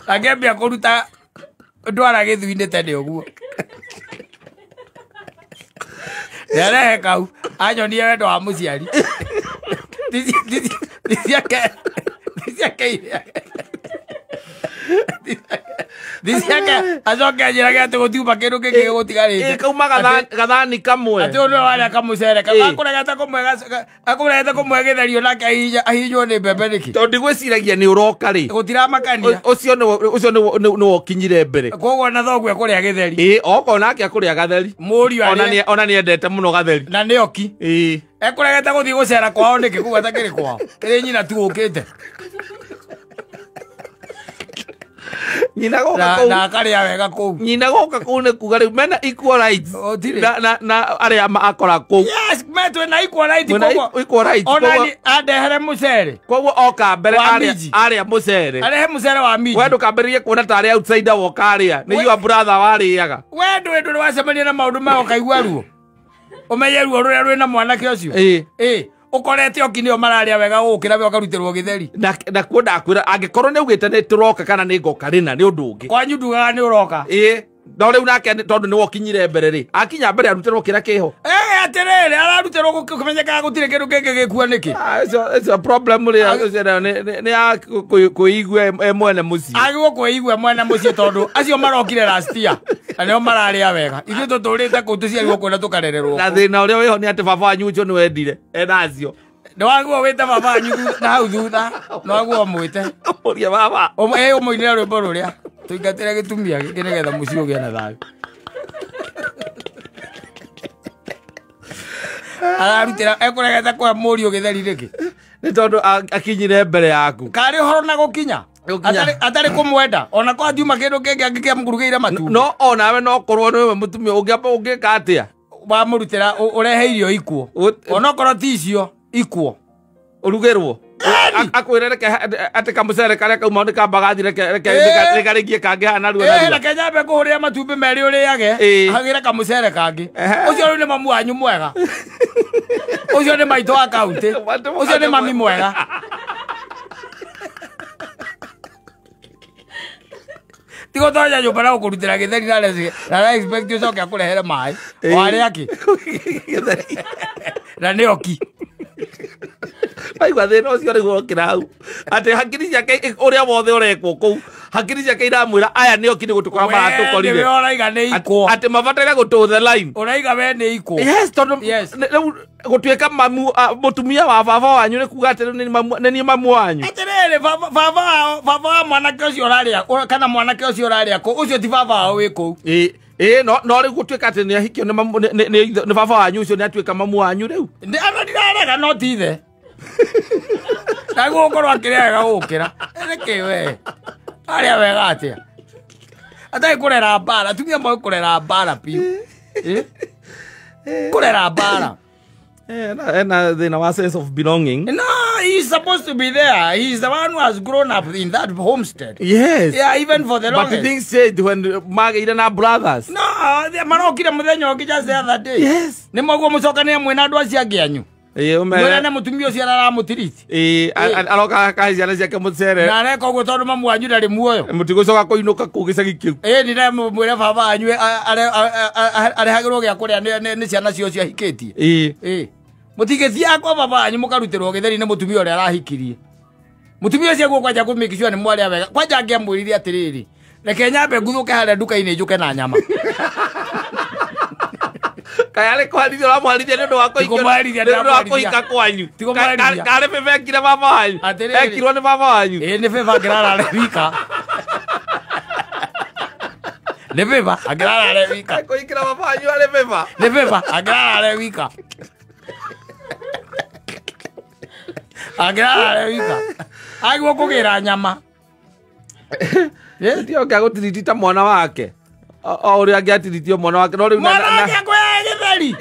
Angĩambia kũruta ndwara gĩthui-inĩ tene ũguo. Nĩ arehe kau anyonie wendo wa mũciari. Ti ciake acoke anjĩrage atĩ gũtiuma kĩndũ kĩngĩ gĩgũtigarĩte. Kauma gathani kamwe. Atĩ ũyũ nĩwe warĩa kamũcere akũregete kũmwe gĩtheri onake ahihinywo nĩ mbembe nĩkĩ? Tondũ ndigwĩciragia nĩ ũroka rĩ. Gũtiramakania. Ũcio nĩwe ũkinyire mbere. Koguo ona thoguo ekũrĩa gĩtheri. Ĩĩ okorwo nake ekũrĩa gatheri. Mũriũ arĩe. Ona nĩendete mũno gatheri. Na nĩ oki. Ĩĩ. Ekũregete gũthiĩ gũcera kwao nĩkĩ kũu atakĩrĩ kwao? Kĩrĩ nyina tu ũkĩte. Nyina goka kũu. Na akarĩa wega kũu. Nyina goka kũu nĩ kuga rĩu mena equal rights. Na arĩa akora kũu. Yes, me twĩna equal rights koguo. Equal rights. Ona ni andehere mũcere. Koguo oka mbere arĩa mũcere. Arehe mũcere wa minji. We ndũkambĩrĩrie kuona ta arĩ outsider woka arĩa. Nĩ your brother warĩaga. We ndũĩ wacemania na maũndũ maya ũkaigua ruo. Ũmenye ruo rũrĩa rwĩna mwanake ũcio. Ĩĩ. Ĩĩ. Ukorete okinio mararia wega gukira we ukarutirwo githeri. Na kuo ndakwira angikorwo ni ugite ni turoka kana ni ngoka rina ni undu ungi. Kwanyu ndugaga ni uroka. Ii. No riu nake tondu ni wokinyire mbere ri. Akinya mbere arutirwo kira kiho. Atiriri ararutirwo kumenyekaga gutire kindu kingi gikua niki. It's a problem ri ni ya kuigua mwene mucii. Agwo kuigua mwene mucii tondu acio marokire last year. Na nio mararia wega. Ithuĩ tũtũrĩte kũu tũciarirwo kũu na tũkarererwo. Na thĩna ũrĩa wĩho nĩ atĩ baba wanyu ũcio nĩ wendire. Enacio. Nĩwagwo wĩte baba wanyu na hau thutha. Nĩwagwo mwĩte. Ũmũrie baba. Ũmũinĩre rwĩmbo rũrĩa. Tũingatĩre gĩtumia gĩkĩ nĩgetha mũciĩ ũgĩe na thayũ. Ararutĩra ekũregete kũhe mũriũ gĩtheri nĩkĩ? Nĩ tondũ akinyire mbere yaku. Karĩ ũhoro na gũkinya? Atarĩ kũmwenda ona kwa ndiuma kĩndũ kĩngĩ angĩkĩamũrugĩire matumbĩ. No onawe no korwo nĩwe mũtumia ũngĩamba ũngĩka atĩa? Wamũrutĩra ũrehe irio ikuo. Onokorwo ti icio ikuo. Ũrugĩrwo. Akwĩre reke atĩ kamũcere karĩa kauma nĩ kambagathi reke rĩkarĩkie kangĩ haha narua narua. Reke nyambe ngũhũrĩre matumbĩ merĩ ũrĩage hagĩre kamũcere kangĩ. Ũcio rĩu nĩ mamu wanyu mwega. Ũcio nĩ maitũ wa kaunti. Ũcio nĩ mami mwega. Tigo tonya nyũmba na gũkũrutĩra gĩtheri na expect ũcoke akũrehere maĩ. Warĩa kĩ? Na nĩ oki. Maigua thĩna ũcio rĩu wokĩra hau. Atĩ hakiri ciake ũrĩa wothe ũrekwo kũu hakiri ciake iramwĩra aya nĩ oki nĩ gũtũkora maratũkorire. Nĩwe ũraiga nĩ ikwo. Atĩ mabataire gũtũ the line. Ũraiga we nĩ ikwo. Yes, tondũ rĩu gũtuĩka mamu mũtumia wa baba wanyu nĩ kuga atĩ nĩ niĩ mamu wanyu. Atĩrĩrĩ baba wa mwanake ũcio ũrarĩa kana mwanake ũcio ũrarĩa kũu ũcio ti baba wao wĩ kũu. No rĩu gũtuĩka atĩ nĩ ahikio nĩ baba wanyu ũcio nĩ atuĩka mamu wanyu rĩu. Ana ndirarega no ti ithe. Naguo ũkorwo akĩrĩa wega gũkĩra. Nĩkĩ we? Arĩa wega atĩa? Atarĩ kũrera mbara, atumia moĩ kũrera mbara biũ. Kũrera mbara. Ena thĩna wa sense of belonging. No, he's supposed to be there. He's the one who has grown up in that homestead. Yes. Yeah, even for the longest. But things changed when magĩire na brothers. No, marokire mũthenya ũngĩ just the other day. Yes. Nĩ mwaguo mũcokanĩre mwĩna andũ acio angĩ anyu. Mwĩra na mũtumia ũcio araramũtiriti. Aroka akahe ciana ciake mũcere. Na areka ũguo tondũ mamu wanyu ndarĩ muoyo. Mũtigũcoka kũinũka kũu gĩcagi kĩu. Nĩ mwĩre baba wanyu arehagĩrwo gĩa kũrĩa nĩ ciana cio ciahikĩtie. Mũtigĩthiaga kwa baba wanyu mũkarutĩrwo gĩtheri nĩ mũtumia ũrĩa arahikirie. Mũtumia ũcio guo kwanja kũ make sure nĩ mwarĩa wega. Kwanja angĩamwĩrire atĩrĩrĩ, reke nyambe nguthũke harĩa nduka-inĩ njũke na nyama. Kayale kũharithia ũramũharithia nĩ ũndũ wa kũhika kwanyu. Karĩ bebe ekire baba wanyu. Ekirwo nĩ baba wanyu. Nĩ bebe angĩrara wika. Nĩ bebe angĩrara wika. Kũhikĩra baba wanyu arĩ bebe. Nĩ bebe angĩrara wika. Angĩrara wika. Agwo kũgĩra nyama. Ti oke agũtiriti ta mwana wake. O ũrĩa angĩatiritio mwana wake no rĩu mwana wake akũheaga gĩtheri.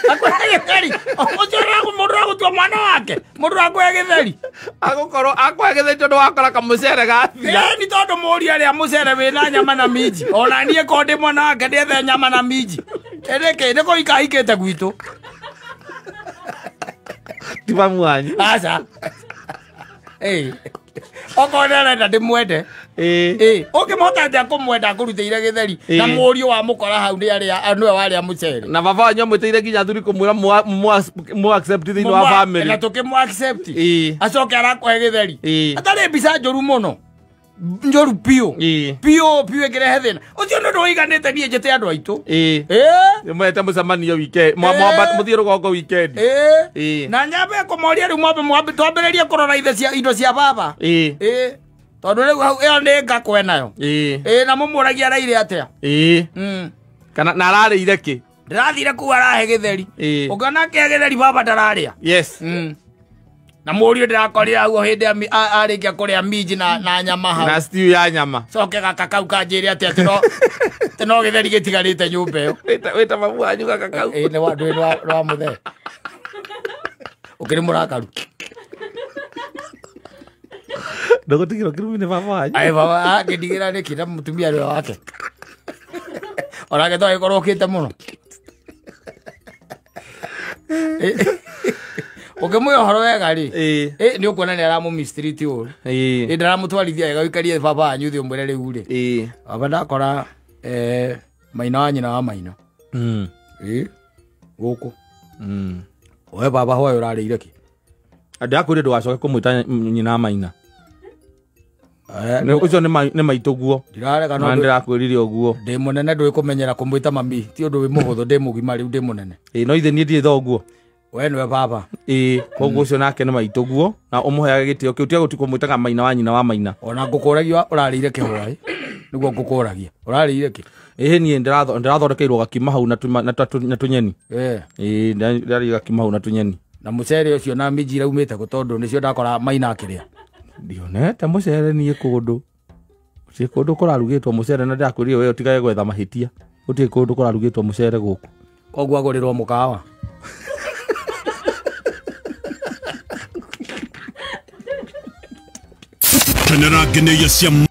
Akũheaga gĩtheri. Ũcio mũndũ agũtua mwana wake. Mũndũ akũhe gĩtheri. Agũkorwo akũhe gĩtheri tondũ wakora kamũcere gathira. Nĩ tondũ mũriũ arĩa mũcere wĩna nyama na minji. Ona niĩ korwo ndĩ mwana wake ndĩethe nyama na minji. Nĩkĩ nĩ kũhika ahikĩte gwitũ. Ti mamu wanyu. Aca. Okorwo nĩarenda ndĩmwende. Ũngĩmũhota atĩa kũmwenda akũrutĩire gĩtheri na mũriũ wa mũkora hau nĩ arĩa nĩwe warĩa mũcere. Na baba wanyu amwĩtĩire nginya athuri kũmwĩra mũ accept thĩinĩ wa family. Na tũkĩmũ accept. Acoke arakũhe gĩtheri. Atarĩ mbica njũru mũno. Njũru biũ. Biũ biũ ĩngĩrehe thĩna. Ũcio nĩ ũndũ ũiganĩte niĩ njĩte andũ aitũ. Mwete mũcemanio weekend. Mũthiĩ rũgongo weekend. Na nyambe kũmoria rĩu mwambe twambĩrĩrie kũrora indo cia baba. Tondũ rĩu hau ĩyo nĩ ngakwe nayo. Na mũmũragia araire atĩa? Kana na ararĩire kĩ? Ndĩrathire kũu arahe gĩtheri. Ũngĩona akĩhe gĩtheri baba ndararĩa. Yes. Na mũriũ ndĩrakorire hau hĩndĩ arĩkia kũrĩa minji na nyama hau. Na stew ya nyama. Coke gaka kau kanjĩre atĩ atĩ no gĩtheri gĩtigarĩte nyũmba ĩyo. Wĩta mamu wanyu gaka kau. Nĩ wa mũthee. Ũkĩrĩ mũrakaru. Ndũgũtigĩrwo kĩrumi nĩ baba wanyu. Ai baba angĩndigĩra nĩkĩ na mũtumia nĩwe wake. Onake to agĩkorwo okĩte mũno. Ũkĩmwĩra ũhoro wega rĩ, nĩ ũkuona nĩ aramũ mistreat ũru. Ĩ ndaramũtwarithia wega, ũikarie baba wanyu thĩ ũmwĩre rĩu rĩ, baba ndakora maina wa nyina wa maina. Ĩ gũkũ. We baba hwaĩ ũrarĩire kĩ? Ndakwĩrire ndũgacoke kũmwĩta nyina wa maina. Ũcio nĩ maitũ guo. Ndirarega no ndĩrakwĩrire ũguo. Ndĩ mũnene ndũĩ kũmenyera kũmwĩta mami, ti ũndũ wĩ mũhũthũ, ndĩ mũgima rĩu ndĩ mũnene. Ĩ no ithe niĩ ndirĩ thoguo. We nĩwe baba. Ĩ koguo ũcio nake nĩ maitũ guo na ũmũheage gĩtĩo kĩu, tiga gũti kũmwĩtaga maina wa nyina wa maina. Ona ngũkũragia ũrarĩire kĩ hwaĩ? Nĩguo ngũkũragia. Ũrarĩire kĩ? Ĩ niĩ ndĩrathondekeirwo gakima hau na tũnyeni. Ĩ ndĩrarĩire gakima hau na tũnyeni. Na mũcere ũcio na minji iraumĩte kũ tondũ nĩcio ndakora maina akĩrĩa. Ndionete mũcere niĩ kũndũ. Gũtirĩ kũndũ kũrarugĩtwo mũcere na ndĩrakwĩrire we ũtigage gwetha mahĩtia. Gũtirĩ kũndũ kũrarugĩtwo mũcere gũkũ. Koguo agũrĩrwo mũkawa. Kenera ngeneia cia